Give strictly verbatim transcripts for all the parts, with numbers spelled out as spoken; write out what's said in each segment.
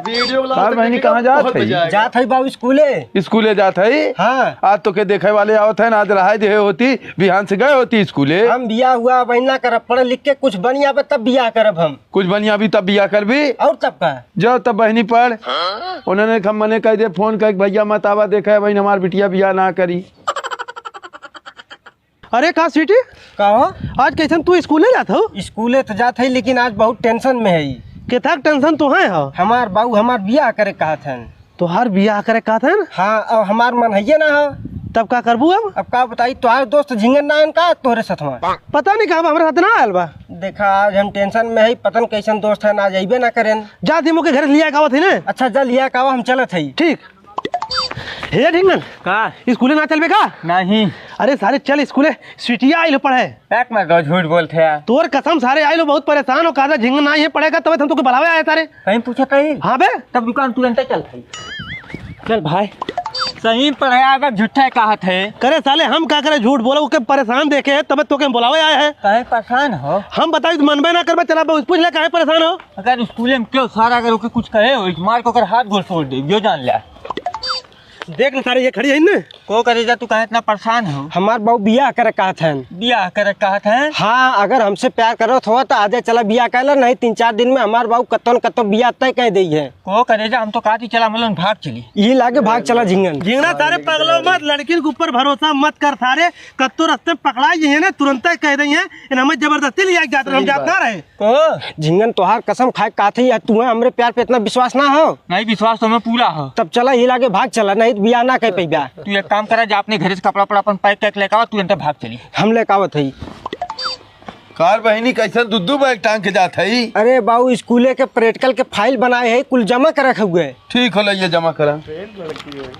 वीडियो वाला और बहनी, कहाँ जात है? जात है बाबू स्कूले। स्कूले जात है? हाँ। आज तोके देखे वाले आवत है ना, आज रहाय देहे होती, बिहान से गए होती स्कूले। हम बिया हुआ बहन ना करब, पढ़ लिख के कुछ बनिया बा तब बिया करब हम। कुछ बनिया भी तब बिया करबी? और तब का? जाओ तब बहनी पढ़। उन्होंने हम मने कह दे, फोन करके, "भैया मत आवा, देखे बहन हमार बिटिया बिया ना करी।" अरे का स्वीटी? का हो? आज कैसन तू स्कूले जात हो? स्कूले तो जात है, लेकिन आज बहुत टेंशन में है। केथा क टेंशन तो है हो? हमार बाऊ हमार बियाह करे कहत हन। तोहार बियाह करे कहत हन? हाँ, अब हमार मन हइये ना हो। तब का करबू अब? अब का बताई, तोहार दोस्त झिंगन ना आन का तोहरे सथवा? पता नहीं कहाँ बा, हमरे साथ ना आयल बा। देखा, आज हम टेंशन में है, पता नहीं कैसन दोस्त है, ना आज अइबे ना करेन। जा दिमो के घर लिया के आवत है ना। अच्छा, जा लिया के आवा, हम चलत है। ठीक। हे झिंगन, का? स्कूले ना चलबे का? नहीं। अरे सारे चल स्कूले, स्वीटिया आइल पढ़े। पैक मार दो, झूठ बोलत है। तोर कसम सारे आइल, बहुत परेशान हो, कहा था झिंगन ना ये पढ़ेगा, तबे हम तोके बुलावे आए सारे। कहीं पूछा कहीं? हाँ बे। तब दुकान तुरंत चल भाई। चल भाई। सही पढ़े आवे, झूठा कहत है। करे साले, हम का करे झूठ बोले, ओके परेशान देखे, तबे तोके हम बुलावे आए हैं। कहीं परेशान हो? हम बताई तो मनबे ना करबे, चला बस पूछ ले काहे परेशान हो? अगर स्कूले में क्यों सारा अगर ओके कुछ कहे हो, मार के ओकर हाथ गोड़ तोड़ दे, यो जान ले। देख ले सारे, ये खड़ी है ना। को करेजा, तू काहे इतना परेशान हो? हमार बाऊ बियाह करे कहत हन। बियाह करे कहत हन? हाँ, अगर हमसे प्यार करत हो तो आजे चला बियाह कर ले, नहीं तीन चार दिन में हमार बाऊ कत्तो न कत्तो बियाह तय कह देई है। को करेजा, हम तो कहती चला हम लोग भाग चली। यही लागे भाग चला झिंगन। झिंगना सारे पगलो मत, लड़किन के ऊपर भरोसा मत कर सारे, कत्तो रस्ते में पकड़ा ये है ना, तुरंत कह देई है, इन हमें जबरदस्ती लिया जात, हम जात ना रहे। कहो। झिंगन, तोहार कसम खाए का थी, तू हमरे प्यार पे इतना विश्वास ना हो? नहीं, विश्वास तो हमें पूरा हो। तब चला, ही लागे भाग चला, नहीं तो बियाह ना कर पैबा। तू एक काम करा, जा अपने घरे से कपड़ा उपड़ा अपन पैक करके लेके आवा, तू अंदर भाग चली। हम लेके आवत हई। कार बहिनी, कैसन दू दू बैग टांग के जात हई? अरे बाऊ, स्कूले के प्रैक्टिकल के फाइल बनाए है, कुल जमा करे हुए। ठीक होला, ये जमा करा।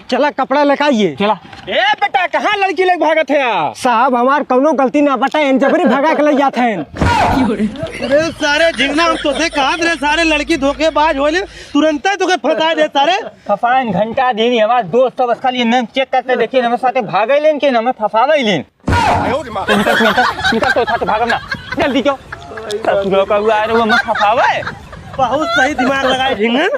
चला, कपड़ा लेके आइए। चला। ए बेटा, कहाँ लड़की लेके भागत है आ? साहब, हमार कौनो गलती ना बटा, इन जबरी भगा के ले जात हैं। अरे सारे झिंगना, हम तोसे कहत रहे, सारे लड़की धोखेबाज होले, तुरंते तोके फंसा दे सारे। फफान घंटा देनी, हमार दोस्त सब खाली नाम चेक करते देखिए, हमारे साथे भागे लेन के हमें फंसावे लेन। निकल, निकल, निकल तो साथे भागब ना, जल्दी क्यों? ससुरो का हुआ है, वो मत फंसावे। बहुत सही दिमाग लगाए झिंगन।